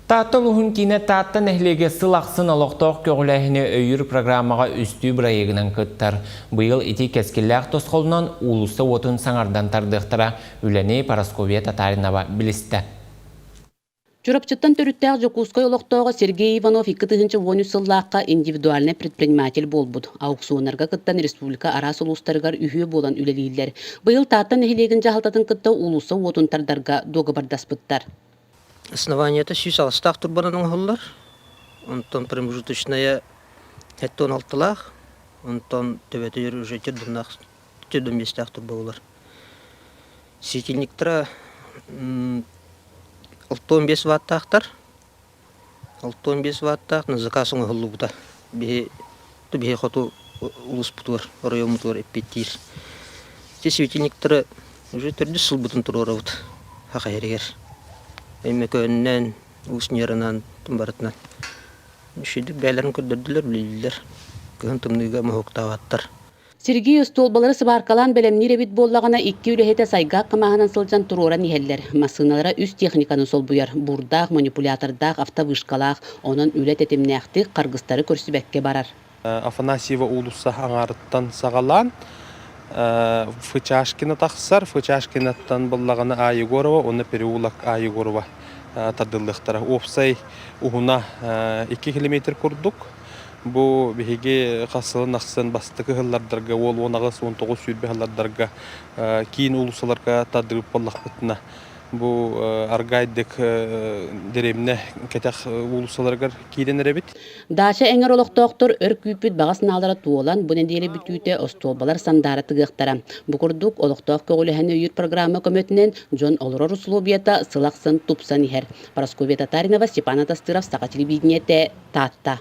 Таатта улууһун киинэ Таатта нэһилиэгэ сыл ахсын олохтоох көҕүлээһини өйүүр программаҕа үстүү бырайыагынан кыттар. Быйыл ити кэскиллээх тосхолунан уулусса уотун саҥардан тардыахтара. Үлэни Парасковья Татаринова билистэ. Чурапчыттан төрүттээх Дьокуускай олохтооҕо Сергей Иванов 2013 сыллаахха индивидуальнай предприниматель буолбут. Аукционнарга кыттан республика араас улуустарыгар үһүө буолан үлэлииллэр. Быйыл Таатта нэһилиэгин дьаһалтатын кытта уулусса уотун тардарга дуогабардаспыттар. Основаниета 108-таах турбанан оҥоһуллар. Онтон промежуточная 76-лаах, онтон төбөтүгэр уже төрдүннээх төрдүн турба буолар. Светильниктара 65 ваттаахтар. 65 ваттаах на заказ оҥоһуллубута. Биһи биһи хоту улууспутугар, оройуоммутугар эппиэттиир. Ити светильниктары уже төрдүс сылбытын туруорабыт Саха сиригэр. Өймөкөөнүнэн, Уус Ньаранан, барытынан. Үчүгэйдик бэйэлэрин көрдөрдүлэр, үлэлииллэр. Кыһын тымныыга моһуоктаабаттар. Сергей остуолбалары сыбааркалаан бэлэмниир эбит буоллаҕына, икки үлэһитэ сайгаак хамааһынан сылдьан туруоран иһэллэр. Массыыналара үс техниканы солбуйар, буурдаах, манипулятордаах, автовышкалаах. Онон үлэ тэтимнээхтик, харгыстары көрсүбэккэ барар. Афанасьева уулусса аҥаарыттан саҕалаан Фычашкина тахсар. Фычашкинаттан буллаҕына А Егорова уонна переулок А Егорова тардыллыахтара. Уопсай уһуна 2 километр курдук. Бу биһиги хас сылын ахсын бастакы ыһыллардарга, уол 18, 19 сүүрбэ ыһыллардарга киин уулуссаларга тардырбыт буоллахпытына, бу аргайдык дэриэбинэ кэтэх уулуссаларыгар киирэн эрэбит. Даача эҥэр олохтоохтор өр күүппүт баҕа санаалара туолан, бу нэдиэлэ бүтүүтэ остуолбалар сандаара тыгыахтара. Бу курдук, олохтоох көҕүлэһэн өйүүр программа көмөтүнэн дьон олорор усулуобуйата сыл ахсын тупсан иһэр. Парасковья Татаринова, Степан Атастыров, Саха телевидениетэ, Таатта.